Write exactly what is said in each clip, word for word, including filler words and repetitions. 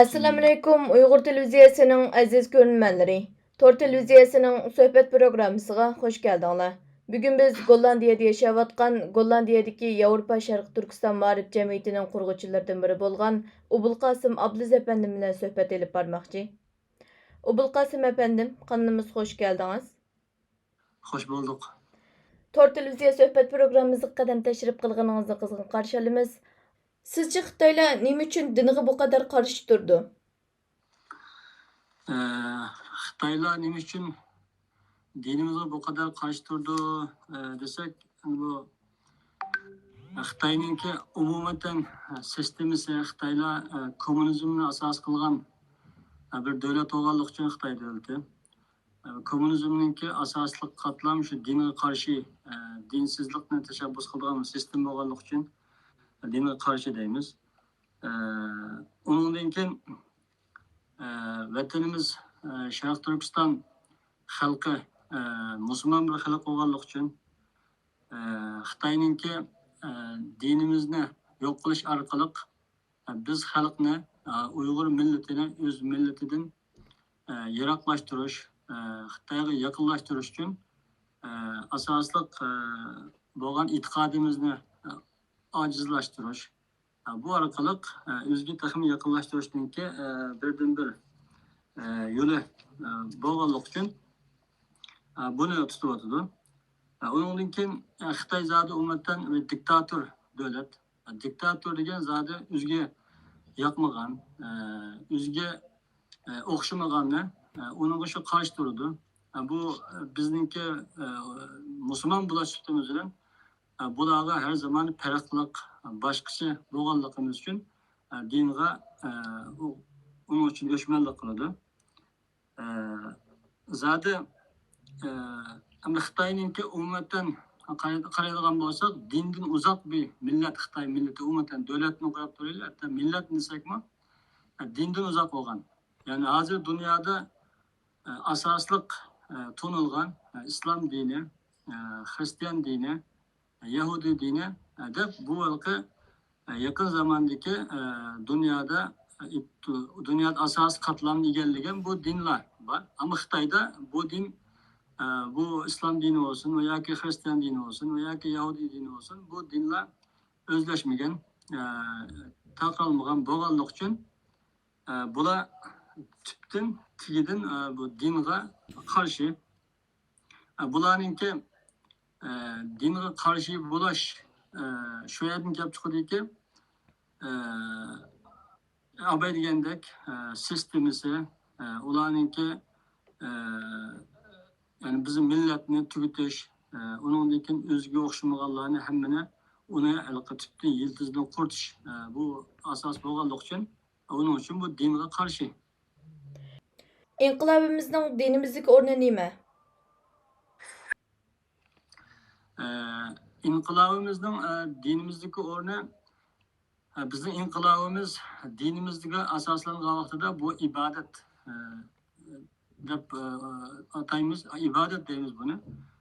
ئەسسالامۇئەلەيكۇم، ئۇيغۇر تېلېۋىزىيەسىنىڭ ئەزىز كۆرۈرمەنلىرى. تور تېلېۋىزىيەسىنىڭ سۆھبەت پروگراممىسىغا خۇش كەلدىڭلار. بۈگۈن بىز گوللاندىيەدە ياشاۋاتقان، گوللاندىيەدىكى ياۋروپا شەرقىي تۈركىستان مائارىپ جەمئىيىتىنىڭ قۇرغۇچىلىرىدىن بىرى بولغان ئوبۇلقاسىم ئابلىز ئەپەندىم بىلەن سۆھبەت ئېلىپ بارماقچى. ئوبۇلقاسىم ئەپەندىم، قانىلىمىزغا خۇش كەلدىڭىز. خوش بولدۇق. تور تېلېۋىزىيە سۆھبەت پروگراممىمىزغا قەدەم تەشرىپ قىلغىنىڭىزنى قىزغىن قارشى ئالىمىز. سىزچە خىتايلار نېمە ئۈچۈن دىنغا بۇ قەدەر قارشى تۇرىدۇ؟ ئە، خىتايلار نېمە ئۈچۈن دىنىمىزغا بۇ قەدەر قارشى تۇرىدۇ، ئە، دېسەك، بۇ خىتاينىڭكى ئومۇمەن سىستېمىسى، خىتايلار، ئە، كوممۇنىزمنى ئاساس قىلغان، ئە، بىر دۆلەت بولغانلىقى ئۈچۈن خىتاي دۆلىتى. ئە، كوممۇنىزمنىڭكى ئاساسلىق قاتلام شۇ دىنغا قارشى، ئە، دىنسىزلىقنى تەشەببۇس قىلىدىغان بىر سىستېما بولغانلىقى ئۈچۈن دىنغا قارشى دەيمىز. ئە، ئۇنىڭدىن كېيىن، ئە، ۋەتىنىمىز، ئە، شەرقىي تۈركىستان خەلقى، ئە، مۇسۇلمان بىر خەلق بولغانلىقى ئۈچۈن، ئە، خىتاينىڭكى، ئە، دىنىمىزنى يوق قىلىش ئارقىلىق، ئە، بىز خەلقنى، ئە، ئۇيغۇر مىللىتىنى ئۆز مىللىتىدىن، ئە، يىراقلاشتۇرۇش، ئە، خىتايغا يېقىنلاشتۇرۇش ئۈچۈن، ئە، ئاساسلىق، ئە، بولغان ئېتىقادىمىزنى، ئە، ئاجىزلاشتۇرۇش، ئە، بۇ ئارقىلىق، ئە، ئۆزىگە تېخىمۇ يېقىنلاشتۇرۇشنىڭكى، ئە، بىردىنبىر، ئە، يولى، ئە، بولغانلىقى ئۈچۈن، ئە، بۇنى تۇتۇۋاتىدۇ. ئە، ئۇنىڭدىن كېيىن، ئە، خىتاي زادى ئومۇمەن بىر دىكتاتور دۆلەت. دىكتاتور دېگەن زادى ئۆزىگە ياقمىغان، ئە، ئۆزىگە، ئە، ئوخشىمىغاننى، ئە، ئۇنىڭغا شۇ قارشى تۇرىدۇ. ئە، بۇ، ئە، بىزنىڭكى، ئە، مۇسۇلمان بولۇش سۈپىتىمىز بىلەن، ئە، بۇلارغا ھەر زامان پەرقلىق، باشقىچە بولغانلىقىمىز ئۈچۈن، ئە، دىنغا، ئە، ئۇ-، ئۇنىڭ ئۈچۈن ئۆچمەنلىك قىلىدۇ. ئە، زادى، ئە، ئەمدى خىتاينىڭكى ئومۇمەن قاراي-، قارايدىغان بولساق، دىندىن ئۇزاق بىر مىللەت خىتاي مىللىتى، ئومۇمەن دۆلەتنى قويۇپ تۇرۇيلى، ھەتتا مىللەت دېسەكمۇ، ئە، دىندىن ئۇزاق بولغان. يەنى ھازىر دۇنيادا، ئە، ئاساسلىق، ئە، تونۇلغان، ئە، ئىسلام دىنى، ئە، خرىستىيان دىنى، يەھۇدىي دىنى، ئە، دەپ بۇ ھېلىقى، ئە، يېقىن زاماندىكى، ئە، دۇنيادا، ئە، ئىت-، دۇنيادا ئاساسىي قاتلامنى ئىگىلىگەن بۇ دىنلار بار. ئەمما خىتايدا بۇ دىن، ئە، بۇ ئىسلام دىنى بولسۇن ۋە ياكى خرىستىيان دىنى بولسۇن ۋە ياكى يەھۇدىي دىنى بولسۇن، بۇ دىنلار ئۆزلەشمىگەن، ئە، تارقالمىغان بولغانلىقى ئۈچۈن، ئە، بۇلار تۈپتىن، تېگىدىن، ئە، بۇ دىنغا قارشى. ئە، بۇلارنىڭكى، ئە، دىنغا قارشى بولۇش، ئە، شۇ يەردىن كېلىپ چىقىدۇكى، ئە، ئاباي دېگەندەك، ئە، سىستېمىسى، ئە، ئۇلارنىڭكى، ئە، يەنى بىزنىڭ مىللەتنى تۈگىتىش، ئە، ئۇنىڭدىن كېيىن ئۆزىگە ئوخشىمىغانلارنى ھەممىنى ئۇنى ھېلىقى تۈپتىن يىلتىزىدىن قۇرۇتۇش، ئە، بۇ ئاساس بولغانلىقى ئۈچۈن، ئۇنىڭ ئۈچۈن بۇ دىنغا قارشى. ئىنقىلابىمىزنىڭ دىنىمىزدىكى ئورنى نېمە؟ ئە، ئىنقىلابىمىزنىڭ، ئە، دىنىمىزدىكى ئورنى، ئە، بىزنىڭ ئىنقىلابىمىز دىنىمىزگە ئاساسلانغان ۋاقتىدا بۇ ئىبادەت، ئە، دەپ، ئە، ئاتايمىز، ئىبادەت دەيمىز بۇنى.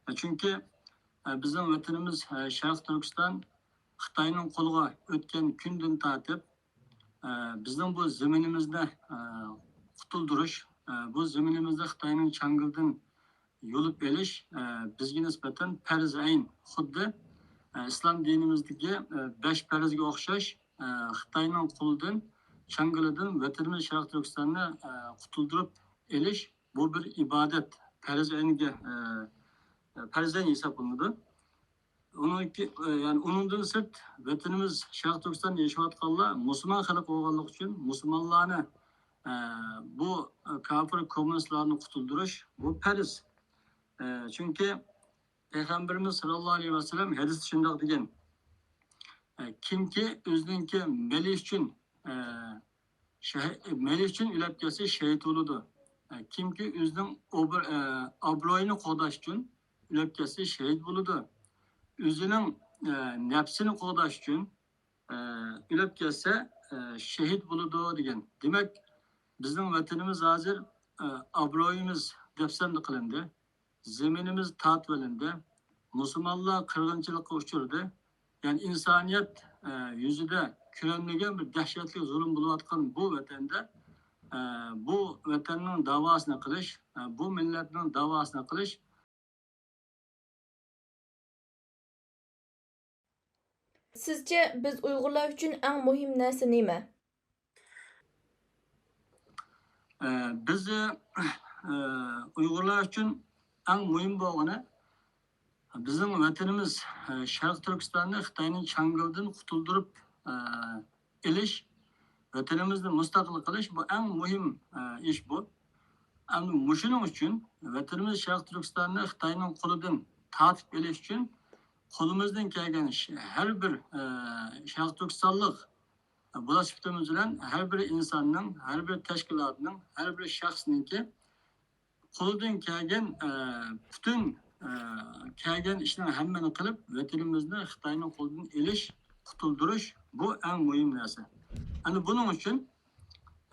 ئە، چۈنكى، ئە، بىزنىڭ ۋەتىنىمىز، ئە، شەرقىي تۈركىستان خىتاينىڭ قولىغا ئۆتكەن كۈندىن تارتىپ، ئە، بىزنىڭ بۇ زېمىنىمىزنى، ئە، قۇتۇلدۇرۇش، ئە، بۇ زېمىنىمىزنى خىتاينىڭ چاڭگىلىدىن يۇلۇپ ئېلىش، ئە، بىزگە نىسبەتەن پەرز ئەين، خۇددى، ئە، ئىسلام دىنىمىزدىكى، ئە، بەش پەرزگە ئوخشاش، ئە، خىتاينىڭ قولىدىن، چاڭگىلىدىن ۋەتىنىمىز شەرقىي تۈركىستاننى، ئە، قۇتۇلدۇرۇپ ئېلىش، بۇ بىر ئىبادەت، پەرز ئەينگە، ئە، پەرز ئەين ھېسابلىنىدۇ. ئۇنىڭكى، يەنى ئۇنىڭدىن سىرت، ۋەتىنىمىز شەرقىي تۈركىستاندا ياشاۋاتقانلار مۇسۇلمان خەلق بولغانلىقى ئۈچۈن مۇسۇلمانلارنى، ئە، بۇ، ئە، كاپىر كوممۇنىستلاردىن قۇتۇلدۇرۇش، بۇ پەرز. ئە، چۈنكى پەيغەمبىرىمىز ساللاللاھۇ ئەلەيھى ۋەسەللەم ھەدىستە شۇنداق دېگەن، ئە، كىمكى ئۆزىنىڭكى مېلى ئۈچۈن، ئە، شەھىد، مېلى ئۈچۈن ئۆلۈپ كەتسە شېھىت بولىدۇ. ئە، كىمكى ئۆزىنىڭ ئوبر-، ئە، ئابرۇيىنى قوغداش ئۈچۈن ئۆلۈپ كەتسە شېھىت بولىدۇ. ئۆزىنىڭ، ئە، نەپسىنى قوغداش ئۈچۈن، ئە، ئۆلۈپ كەتسە، ئە، شېھىت بولىدۇ دېگەن. دېمەك، بىزنىڭ ۋەتىنىمىز ھازىر، ئە، ئابرۇيىمىز دەپسەندە قىلىندى. زېمىنىمىز تارتىۋېلىندى. مۇسۇلمانلار قىرغىنچىلىققا ئۇچرىدى. يەنى ئىنسانىيەت، ئە، يۈزىدە كۆرۈلمىگەن بىر دەھشەتلىك زۇلۇم بولۇۋاتقان بۇ ۋەتەندە، ئە، بۇ ۋەتەننىڭ داۋاسىنى قىلىش، ئە، بۇ مىللەتنىڭ داۋاسىنى قىلىش. سىزچە بىز ئۇيغۇرلار ئۈچۈن ئەڭ مۇھىم نەرسە نېمە؟ ئە، بىز، ئە، ئۇيغۇرلار ئۈچۈن ئەڭ مۇھىم بولغىنى، بىزنىڭ ۋەتىنىمىز، ئە، شەرقىي تۈركىستاننى خىتاينىڭ چاڭگىلىدىن قۇتۇلدۇرۇپ، ئە، ئېلىش، ۋەتىنىمىزنى مۇستەقىل قىلىش، بۇ ئەڭ مۇھىم، ئە، ئىش بۇ. ئەمدى مۇشۇنىڭ ئۈچۈن ۋەتىنىمىز شەرقىي تۈركىستاننى خىتاينىڭ قولىدىن تارتىپ ئېلىش ئۈچۈن قولىمىزدىن كەلگەن ش-، ھەر بىر، ئە، شەرقىي تۈركىستانلىق بولاش سۈپىتىمىز بىلەن ھەر بىر ئىنساننىڭ، ھەر بىر تەشكىلاتنىڭ، ھەر بىر شەخسنىڭكى قولىدىن كەلگەن، ئە، پۈتۈن، ئە، كەلگەن ئىشنىڭ ھەممىنى قىلىپ، ۋەتىنىمىزنى خىتاينىڭ قولىدىن ئېلىش، قۇتۇلدۇرۇش، بۇ ئەڭ مۇھىم نەرسە. ئەنە بۇنىڭ ئۈچۈن،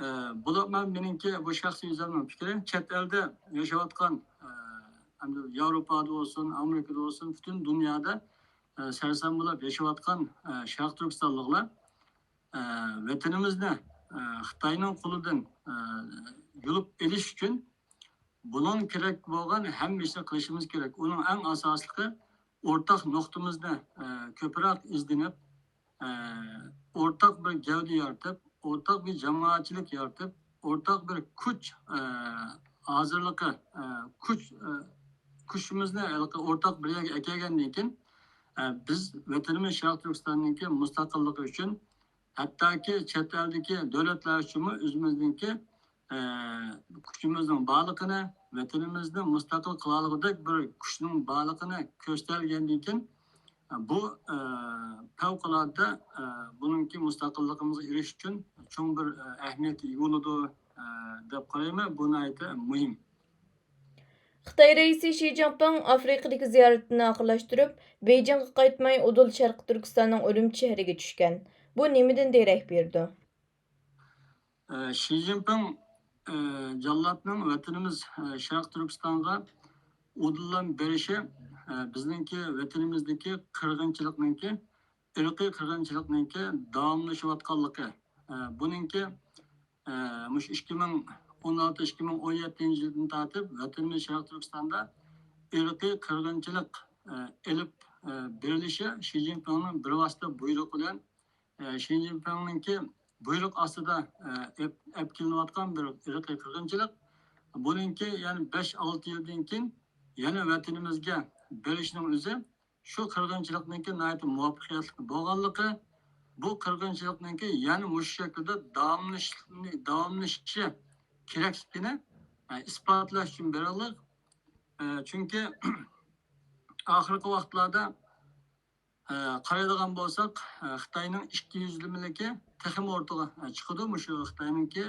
ئە، بولۇپمۇ مېنىڭكى بۇ شەخسىي ئۆزۈمنىڭ پىكرى، چەت ئەلدە ياشاۋاتقان، ئە، ئەمدى ياۋروپادا بولسۇن، ئامېرىكىدا بولسۇن، پۈتۈن دۇنيادا، ئە، سەرسان بولۇپ ياشاۋاتقان، ئە، شەرقىي تۈركىستانلىقلار، ئە، ۋەتىنىمىزنى، ئە، خىتاينىڭ قولىدىن، ئە، يۇلۇپ ئېلىش ئۈچۈن بۇنىڭ كېرەك بولغان ھەممە ئىشنى قىلىشىمىز كېرەك. ئۇنىڭ ئەڭ ئاساسلىقى ئورتاق نۇقتىمىزنى، ئە، كۆپرەك ئىزدىنىپ، ئە، ئورتاق بىر گەۋدە يارىتىپ، ئورتاق بىر جامائەتچىلىك يارىتىپ، ئورتاق بىر كۈچ، ئە، ھازىرلىقى، ئە، كۈچ، ئە، كۈچىمىزنى ھېلىقى ئورتاق بىر يەرگە ئەكەلگەندىن كېيىن، ئە، بىز ۋەتىنىمىز شەرقىي تۈركىستاننىڭكى مۇستەقىللىقى ئۈچۈن، ھەتتاكى چەت ئەلدىكى دۆلەتلەر ئۈچۈنمۇ ئۆزىمىزنىڭكى، ئە، كۈچىمىزنىڭ بارلىقىنى، ۋەتىنىمىزنى مۇستەقىل قىلالىغۇدەك بىر كۈچنىڭ بارلىقىنى كۆرسىتەلىگەندىن كېيىن، بۇ، ئە، پەۋقۇلئاددە، ئە، بۇنىڭكى مۇستەقىللىقىمىزغا ئېرىشىش ئۈچۈن چوڭ بىر، ئە، ئەھمىيەتكە ئىگە بولىدۇ، ئە، دەپ قارايمەن. بۇ ناھايىتى مۇھىم. خىتاي رەئىسى شى جىنپىڭ ئافرىقىدىكى زىيارىتىنى ئاخىرلاشتۇرۇپ، بېيجىڭغا قايتماي، ئۇدۇل شەرقىي تۈركىستاننىڭ ئۈرۈمچى شەھىرىگە چۈشكەن. بۇ نېمىدىن دېرەك بېرىدۇ؟ ئە، شى جىنپىڭ، ئە، جاللاتنىڭ ۋەتىنىمىز، ئە، شەرقىي تۈركىستانغا ئۇدۇللام بېرىشى، ئە، بىزنىڭكى ۋەتىنىمىزدىكى قىرغىنچىلىقنىڭكى، ئىرقىي قىرغىنچىلىقنىڭكى داۋاملىشىۋاتقانلىقى، ئە، بۇنىڭكى، ئە، مۇشۇ ئىككى مىڭ ئون ئالتە، ئىككى مىڭ ئون يەتتىنچى يىلدىن تارتىپ ۋەتىنىمىز شەرقىي تۈركىستاندا ئىرقىي قىرغىنچىلىق، ئە، ئېلىپ، ئە، بېرىلىشى شى جىنپىڭنىڭ بىۋاسىتە بۇيرۇقى بىلەن، ئە، شى جىنپىڭنىڭكى بۇيرۇق ئاستىدا، ئە، ئېپ-، ئەپ كېلىنىۋاتقان بىر ئىرقىي قىرغىنچىلىق. بۇنىڭكى يەنە بەش-ئالتە يىلدىن كېيىن يەنە ۋەتىنىمىزگە بېرىشنىڭ ئۆزى شۇ قىرغىنچىلىقنىڭكى ناھايىتى مۇۋەپپەقىيەتلىك بولغانلىقى، بۇ قىرغىنچىلىقنىڭكى يەنە مۇشۇ شەكىلدە داۋاملىشىشىنى، داۋاملىشىشى كېرەكلىكىنى، ئە، ئىسپاتلاش ئۈچۈن بېرىلدى. ئە، چۈنكى ئاخىرقى ۋاقىتلاردا، ئە، قارايدىغان بولساق، ئە، خىتاينىڭ ئىككى يۈزلىمىلىكى تېخىمۇ ئورتىغا، ئە، چىقىدۇ. مۇشۇ خىتاينىڭكى،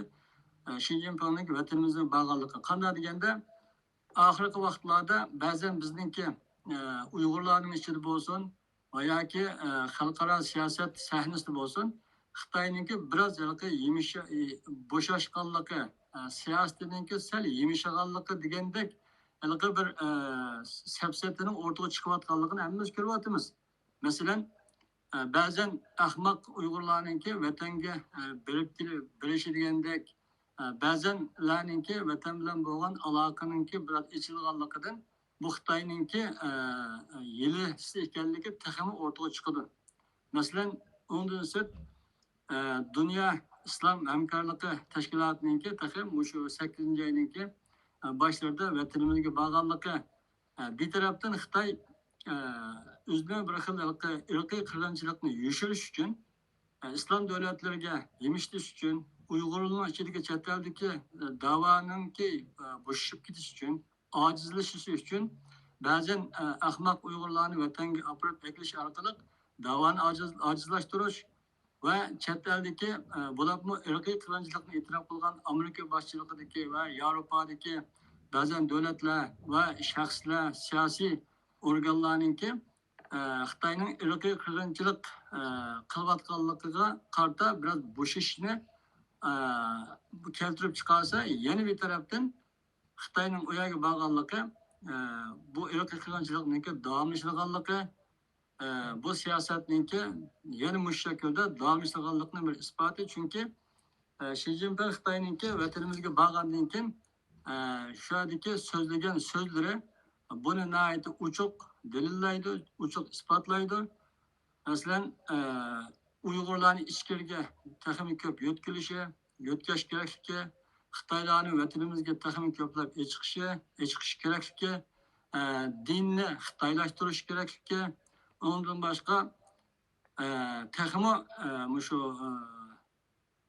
ئە، شى جىنپىڭنىڭكى ۋەتىنىمىزگە بارغانلىقى. قانداق دېگەندە، ئاخىرقى ۋاقىتلاردا بەزەن بىزنىڭكى، ئە، ئۇيغۇرلارنىڭ ئىچىدە بولسۇن ۋە ياكى، ئە، خەلقئارا سىياسەت سەھنىسىدە بولسۇن، خىتاينىڭكى بىراز ھېلىقى يېمىش-، ئى، بوشاشقانلىقى، ئە، سىياسىتىنىڭكى سەل يېمىشىغانلىقى دېگەندەك ھېلىقى بىر، ئە، سەپسەتىنىڭ ئورتىغا چىقىۋاتقانلىقىنى ھەممىمىز كۆرۈۋاتىمىز. مەسىلەن، ئە، بەزەن ئەخمەق ئۇيغۇرلارنىڭكى ۋەتەنگە، ئە، بېرىپ كېلىپ بېرىشى دېگەندەك، ئە، بەزەنلەرنىڭكى ۋەتەن بىلەن بولغان ئالاقىنىڭكى بىراز ئېچىلغانلىقىدىن بۇ خىتاينىڭكى، ئە، ھىيلىسى ئىكەنلىكى تېخىمۇ ئوتتۇرىغا چىقىدۇ. مەسىلەن، ئۇنىڭدىن سىرت، ئە، دۇنيا ئىسلام ھەمكارلىقى تەشكىلاتىنىڭكى تېخى مۇشۇ سەككىزىنچى ئاينىڭكى، ئە، باشلىرىدا ۋەتىنىمىزگە بارغانلىقى، ئە، بىر تەرەپتىن خىتاي، ئە، ئۆزىنىڭ بىر خىل ھېلىقى ئىرقىي قىرغىنچىلىقنى يوشۇرۇش ئۈچۈن، ئە، ئىسلام دۆلەتلىرىگە يېمىشتىش ئۈچۈن، ئۇيغۇرلارنىڭ ئىچىدىكى چەت ئەلدىكى، ئە، داۋانىڭكى، ئە، بوشىشىپ كېتىش ئۈچۈن، ئاجىزلىشىشى ئۈچۈن بەزەن، ئە، ئەخمەق ئۇيغۇرلارنى ۋەتەنگە ئاپىرىپ ئەكېلىش ئارقىلىق داۋانى ئاجىز-، ئاجىزلاشتۇرۇش ۋە چەت ئەلدىكى، ئە، بولۇپمۇ ئىرقىي قىرغىنچىلىقنى ئېتىراپ قىلغان ئامېرىكا باشچىلىقىدىكى ۋە ياۋروپادىكى بەزەن دۆلەتلەر ۋە شەخسلەر، سىياسىي ئورگانلارنىڭكى، ئە، خىتاينىڭ ئىرقىي قىرغىنچىلىق، ئە، قىلىۋاتقانلىقىغا قارىتا بىراز بوشىشىشنى، ئە، بۇ كەلتۈرۈپ چىقارسا، يەنە بىر تەرەپتىن خىتاينىڭ ئۇ يەرگە بارغانلىقى، ئە، بۇ ئىرقىي قىرغىنچىلىقنىڭكى داۋاملىشىدىغانلىقى، ئە، بۇ سىياسەتنىڭكى يەنە مۇشۇ شەكىلدە داۋاملىشىدىغانلىقىنىڭ بىر ئىسپاتى. چۈنكى ئە، شى جىنپىڭ خىتاينىڭكى ۋەتىنىمىزگە بارغاندىن كېيىن، ئە، شۇ يەردىكى سۆزلىگەن سۆزلىرى بۇنى ناھايىتى ئوچۇق دەلىللەيدۇ، ئوچۇق ئىسپاتلايدۇ. مەسىلەن، ئە، ئۇيغۇرلارنى ئىچكىرىگە تېخىمۇ كۆپ يۆتكىلىشى، يۆتكەش كېرەكلىكى، خىتايلارنى ۋەتىنىمىزگە تېخىمۇ كۆپلەپ ئېچىقىشى، ئېچىقىش كېرەكلىكى، ئە، دىننى خىتايلاشتۇرۇش كېرەكلىكى، ئۇنىڭدىن باشقا، ئە، تېخىمۇ، ئە، مۇشۇ، ئە،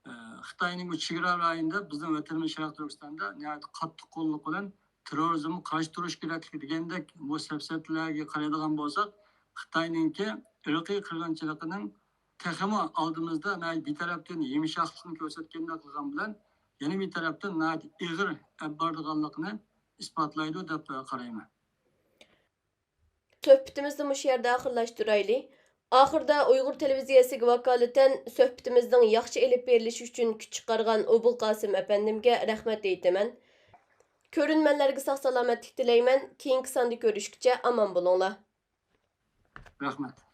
ئە، خىتاينىڭ بۇ چېگرا رايونىدا بىزنىڭ ۋەتىنىمىز شەرقىي تۈركىستاندا ناھايىتى قاتتىق قوللۇق بىلەن تېررورىزمغا قارشى تۇرۇش كېرەكلىكى دېگەندەك بۇ سەپسەتىلەرگە قارايدىغان بولساق، خىتاينىڭكى ئىرقىي قىرغىنچىلىقىنىڭ تېخىمۇ ئالدىمىزدا ناھايىتى بىر تەرەپتىن يۇمشاقلىقنى كۆرسەتكەندەك قىلغان بىلەن، يەنە بىر تەرەپتىن ناھايىتى ئېغىر ئېلىپ بارىدىغانلىقىنى ئىسپاتلايدۇ دەپ قارايمەن. سۆھبىتىمىزنى مۇشۇ يەردە ئاخىرلاشتۇرايلى. ئاخىرىدا ئۇيغۇر تېلېۋىزىيەسىگە ۋاكالىتەن سۆھبىتىمىزنىڭ ياخشى ئېلىپ بېرىلىشى ئۈچۈن كۈچ چىقارغان ئوبۇلقاسىم ئەپەندىمگە رەھمەت ئېيتىمەن. كۆرۈرمەنلەرگە ساق-سالامەتلىك تىلەيمەن. كېيىنكى ساندا كۆرۈشكىچە ئامان بولۇڭلار. رەھمەت.